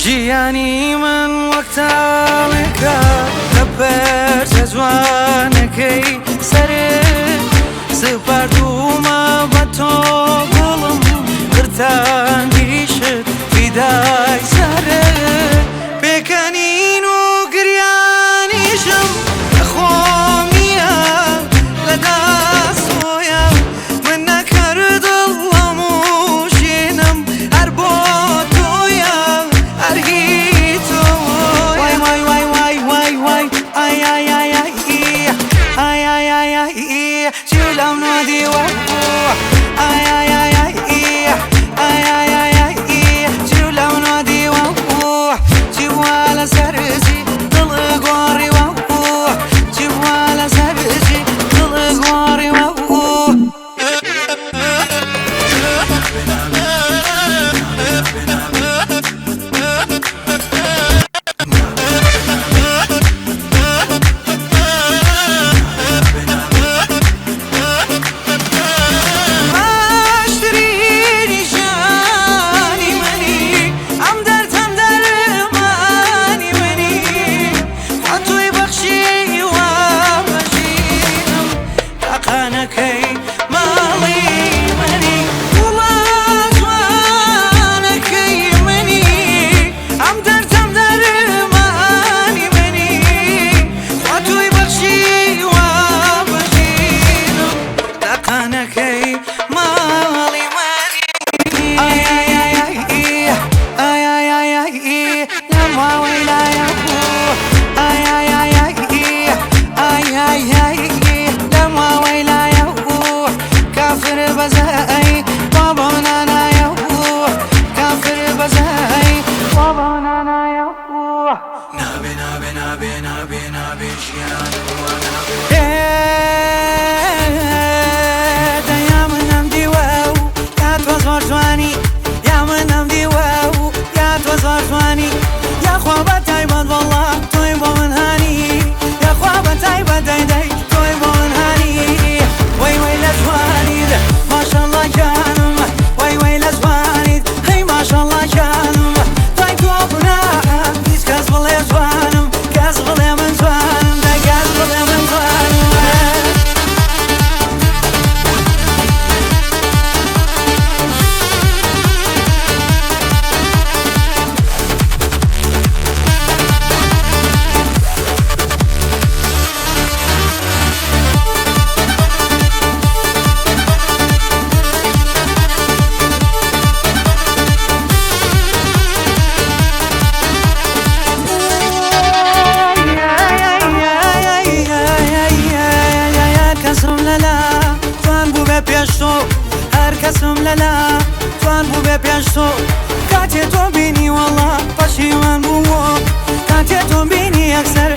ژیانی من وەک تاڵێکە لە پەرچە جوانەکەی سەرێ سپاردوومە بە تۆ گوڵم قرتاندیشت فیدای سەرێ پێکەنین و گریانیشم لە خۆم نییە لە دەستۆیە من نەکرد دڵم و ژینم هەر بۆ تۆیە هەر هی تۆیە وای وای وای وای وای وای ئای ئای ئای ئای ئای ئای ئای ئای چی لەم نۆدیوە ئای ئای ئای ئای ئای ئای ئای ئای چی لەم نۆدیوە چی بووە لەسەر چی دڵ گۆڕیوە چی بووە لەسەر چی دڵ گۆڕیوە. باشترینی ژیانی منی ئەم دەردەم دەرمانی منی خوا تۆی بەخشیوە بەژینم تاقانەکەی ماڵی منی وڵا جوانەکەی منی ئەم دەردەم دەرمانی منی خوا تۆی بەخشیوە بەژینم تاقانەکەی ماڵی منی ئای ئای ئای ئای ئای ئای ئای ئای لەم واوەیلایە ئای ئای ئای ئای ئای ئای ئای لەم واوەیلایە کافر بەزای بابا نانایە کافر بەزای بابا نانایە. نابێ نابێ نابێ نابێ نابێ ژیانم وا نابێ. دەیا منم دیوە و یا تۆ زۆر جوانی یا منم دیوە و یا تۆ زۆر جوانی یاخوا بە تایبەت وەڵا تۆی بۆ من هانی یاخوا بە تایبەت دەی دەی تۆی بۆ من هانی وەی وەی لە جوانیت ماشەڵڵا گیانم وەی وەی لە جوانیت هەی ماشەڵڵا گیانم دوای تۆ گوناحە هیچ کەس بڵێ جوانم کەس بڵێ من جوانم دە کەس بڵێ من جوانم. کەسم لەلا جوان بوو بێ پێش تۆ هەر کەسم لەلا جوان بوو بێ پێش تۆ کاتێ تۆ بینی وەڵا پەشیمان بوومەوە کاتێ تۆ بینی یەکسەر.